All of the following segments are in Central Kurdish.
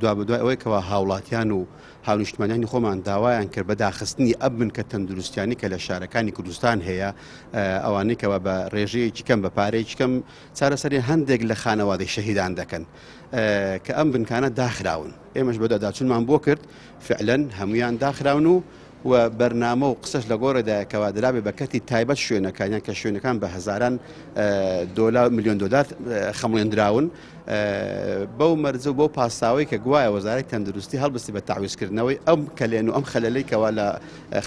دوابەدوای ئەوەی کەوا هاوڵاتیان و هاونیشتمانیانی خۆمان داوایان کرد بە داخستنی ئەم بنکە تەندروستیانی کە لە شارەکانی کوردستان هەیە، ئەوانەی کەوا بە ڕێژەیەکی کەم، بە پارەیەکی کەم چارەسەری هەندێک لە خانەوادەی شەهیدان دەکەن کە ئەم بنکانە داخراون. ئێمەش بەدواداچوونمان بۆ کرد، فعلەن هەمویان داخراون و و بەرنامە و قسەش لە گۆڕێدایە کەوا درابێ بە کەرتی تایبەت شوێنەکانیان کە شوێنەکان بە هەزاران دۆلار ملیۆن دۆلار خەمڵێندراون، بەو مەرجە و بەو پاساوەی کە گوایە وەزارەتی تەندروستی هەڵبستی بە تەعویزکردنەوەی ئەم کەلێن و ئەم خەلەلەی کەوا لە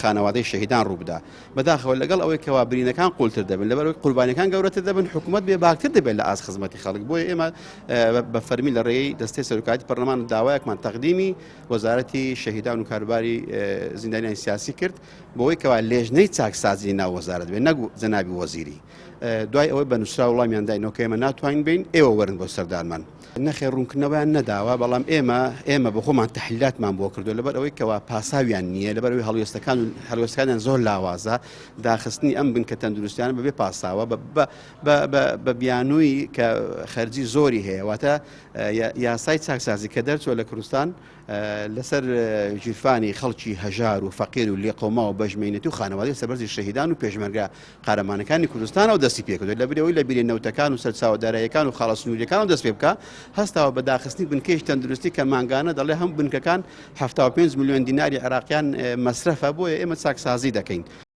خانەوادەی شەهیدان ڕووبدا. بەداخەوە لەگەڵ ئەوەی کەوا برینەکان قوڵتر دەبن، لەبەرئەوەی قوربانیەکان گەورەتر دەبن، حکوومەت بێباکتر دەبێت لە ئاست خزمەتی خەڵک. بۆیە ئێمە بە فەرمی لە ڕێی دەستەی سەرۆکایەتی پەرلەمان داوایەکمان تەقدیمی وەزارەتی شەهیدان و کاروباری زیندانیانی سیاسی کرد بۆی کەوا لێژنەی چاکسازی ناو وەزارەت بێ نەک جەنابی وەزیری. دوای ئەوەی بە نووسراو وڵامیان داینەوە کە ئێمە ناتوانین بین، ئێوە وەرن بۆ سەردانمان. نەخێر ڕوونکردنەوەیان نەداوە، بەڵام ئێمە بۆ خۆمان تەحلیلاتمان بۆ کردووە، لەبەر ئەوەی کەوا پاساویان نییە، لەبەر ئەوەی هەڵوێستەکانیان زۆر لاوازە، داخستنی ئەم بنکە تەندروستیانە بەبێ پاساوە، بە بیانووی کە خەرجی زۆری هەیە، واتە یاسای چاکسازی کە دەرچووە لە کوردستان لەسەر ژیرفانی خەڵکی هەژار و فەقیر و لێقەوماو و بەژمەینەتی و خانەوادەی سەربەرزی شەهیدان و پێشمەرگە قارەمانەکانی کوردستانەوە دەستی پێکردووە، لەبری ئەوەی لە بیرە نەوتەکان و سەرچاوە داراییەکان و خاڵە سنوورییەکانەوە دەست پێ بکا، هەستاوە بە داخستنی بنکەیەکی تەندروستی کە مانگانە دەڵێ هەموو بنکەکان 75 ملیۆن دیناری عێراقیان مەسرەفە، بۆیە ئێمە چاکسازی دەکەین.